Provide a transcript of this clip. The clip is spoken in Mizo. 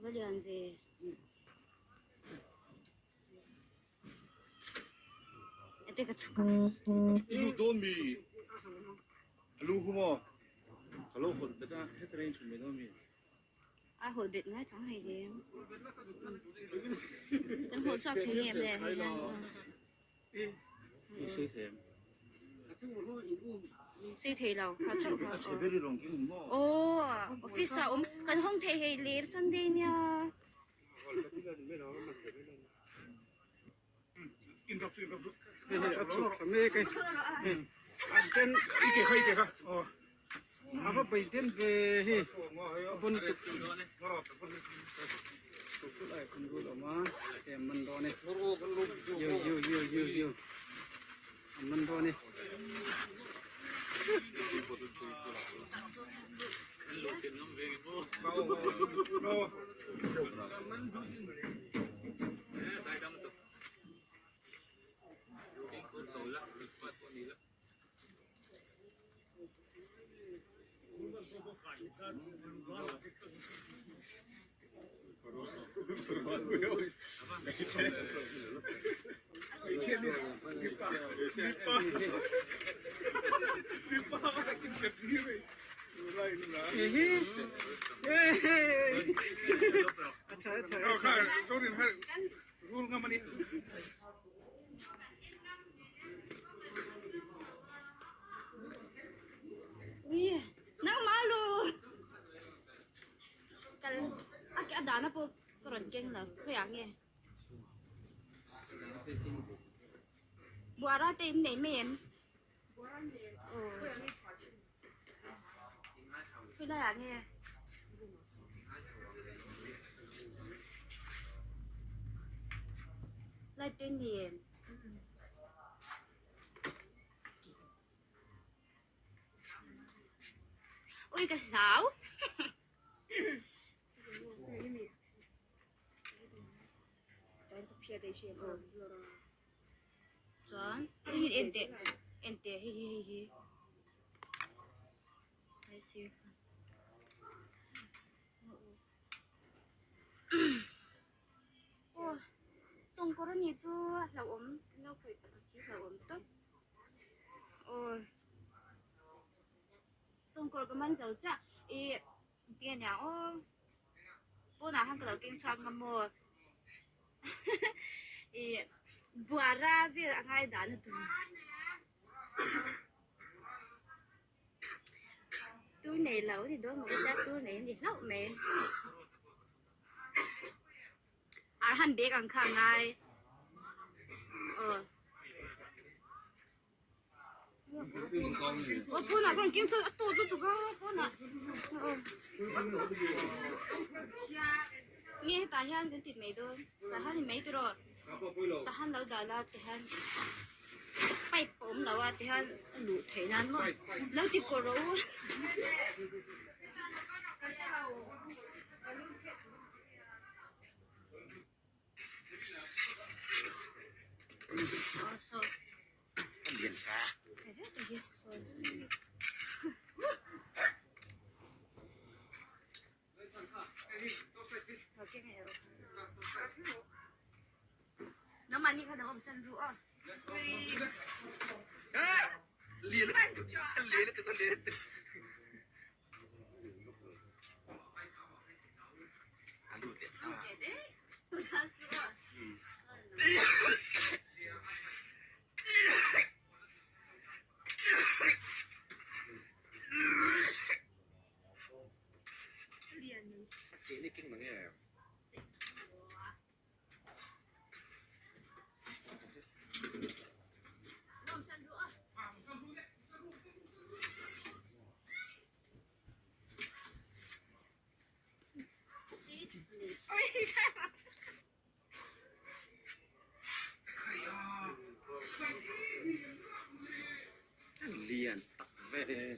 Va lian ve. Ete ka chhuk a. I lut dawn mi? A lu hu maw? Ka lo hawlh bet a, heta reng chhun mai dawn mi? A hawlh bet ngai chang hei lem. Kan hawlh chhuak thei ngem le hei hian. I sei thei em? Sei thei lo, kha chauh kha. Aw, office ah awm kan hawng thei hei lem Sunday nia. Ui, nangmah lu. Kal a a dahna pawh ka rawn keng lo, khawiah nge? Buara te in nei mai em? Aw. Khawi laiah nge? Light te in nei em? Ui ka hlau. Chuan hei hi en teh en teh hei hi hei hi hei sir kha aw chawngkawr a nih chu a hlauhawm lo khawih pakhat chu hlauhawm tawp aw chawngkawr ka man zo chiah ih Ti a nia aw. Pawnah khan ka lo keng chhuak ngam maw. I buara vel a ngai dan a tur. Tur nei lo ni dawn maw ka tia tur nei a ni hlauh mai. Ar han bag ang kha a ngai. Aw. Aw pawnah ka rawn keng chhuak a tawt lutuk a pawnah aw nge hetah hian kan tit mai dawn tah hian ni mai tiraw tah hian lo dah la tihian pipe a awm lo a tihian a luh theih nan maw lo ti kawr rawh u. Nangmah nih khan a awm san ruh a. Lian tak ve.